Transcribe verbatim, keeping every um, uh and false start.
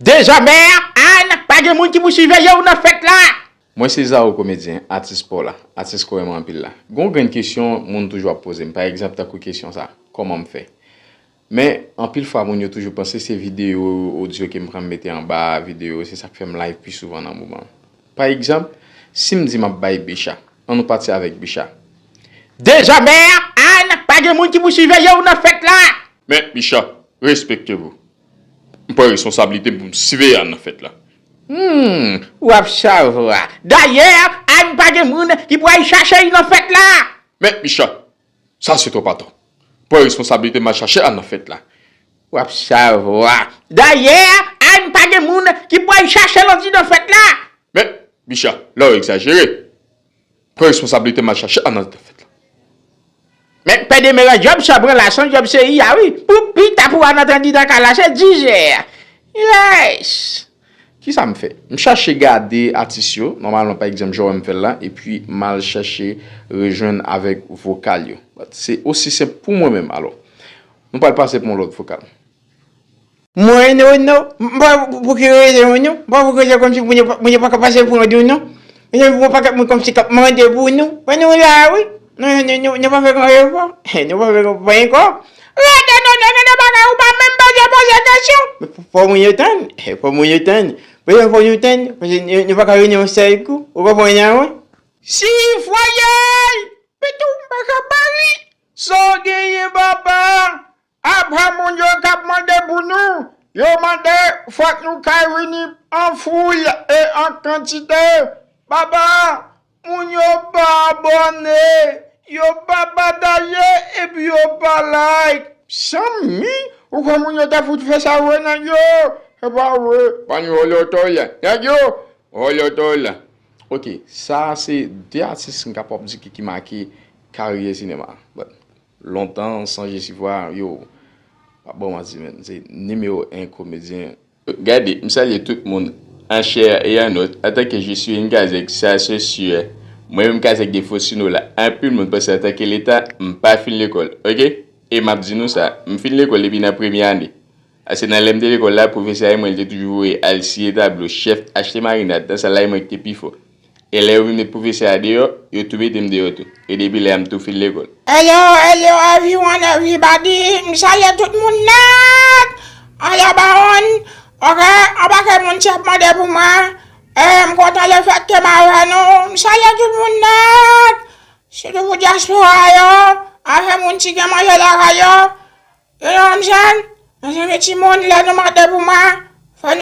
Dezòmè, Ann, pa gen moun ki pou siveye w nan fèt la. Mwen se Zao komedyen, atis pa w la, atis ke w renmen anpil la. Gon grenn kesyon moun toujou ap poze m, pa egzanp tankou kesyon sa, kòman m fè? Men, anpil fwa moun yo toujou panse se videyo odyo ke m pran m mete anba videyo, se sa k fè m live pi souvan nan moman. Pa egzanp, si m di m ap bay Bicha, ann nou pati avèk Bicha. Dezòmè, Ann, pa gen moun ki pou siveye w nan fèt la. Men, Bicha, respekte w. M pran responsablite m pou m siveye Ann nan fèt la. Hmm, w ap savwa. Dayè, Ann pa gen moun ki pou al chache l nan fèt la. Men, Bicha, sa se twòp atò. M pran responsablite m al chache Ann nan fèt la. W ap savwa. Dayè, Ann pa gen moun ki pou al chache l andidan fèt la. Men, Bicha, la w egzajere. Pran responsablite m al chache Ann nan fèt la. Men, pè de meraz djòb sa pran la, san djòb se iya, wi. Pou pita pou Ann antre andidan kay la, se dizè. Yes! Kisa m fè? M chache gade atis yo, nòmalman, pa egzanp, jan w wè m fè l la, epi m al chache rejwenn avèk vokal yo. But se osi senp pou mwen menm, alò. Nou pral pase pou yon lòt vokal. Mwen, non, non, m pa pou ki rele w, non. M pa pou ki rele w kòmsi moun yo pa, moun yo pa ka pase pou yon, non. Mwen, yon pakèt moun kòmsi k ap mande pou nou. Mwen, nou la, wi. Nou, nou, nou, nou pa fè gran efò. Nou pa fè gran efò ankò. Rete, non, non, non, non, bagay, ou pa menm bezwen poze kesyon. Men fò, fò moun yo tann. Fò moun yo tann. Bezwen fò nou tann. Paske nou, nou pa ka vini yon sèl kou. Ou konprann, wi? Si fwaye, pitou, m pa ka ba li. Sa w genyen, papa? Apa moun yo k ap mande pou nou, yo mande fòk nou kay vini an foul e an kantite. Papa, moun yo pa abòne, yo pa pataje, epi yo pa like. Sanmi, ou kwè moun yo ta fout fè sa vre, nèg yo? Se pa vre. Ban nou vòlè otò la. Nèg yo, vòlè otò la. Ok, sa se de atis m kapab di ki, ki make karyè sinema. But, lontan, san Jesifwa, yo, pa ban w manti, menn, se nimewo en komedyen. Gade, m salye tout moun, an chè e an nòt. Antanke je suis un gazèk, sa se sûr. Mwen menm, gazèk de Fosino la, anpil moun panse antanke leta, m pa fin lekòl, ok? E m ap di nou sa, m fin lekòl depi nan premye ane. Paske nan lè m te lekòl la, pwofesè a mwen, li te toujou voye al siye tablo, chèf, achte marinad, nan sal la, e mwen ki te pi fò. E lè yo vin met pwofesè a deyò, yo tou mete m deyò tou. E depi lè a, m tou fin lekòl. Hello, hello, everyone, everybody. M salye tout moun nèt. Hello, Baron. Ok, anpil moun t ap mande pou mwen. E, m kontan lefètke m avè nou. M salye tout moun nèt. Sitou pou dyaspora yo, avè moun ki gen manje lakay yo. You know what I'm saying? Mezanmi, timoun, lè nou mande pou mwen,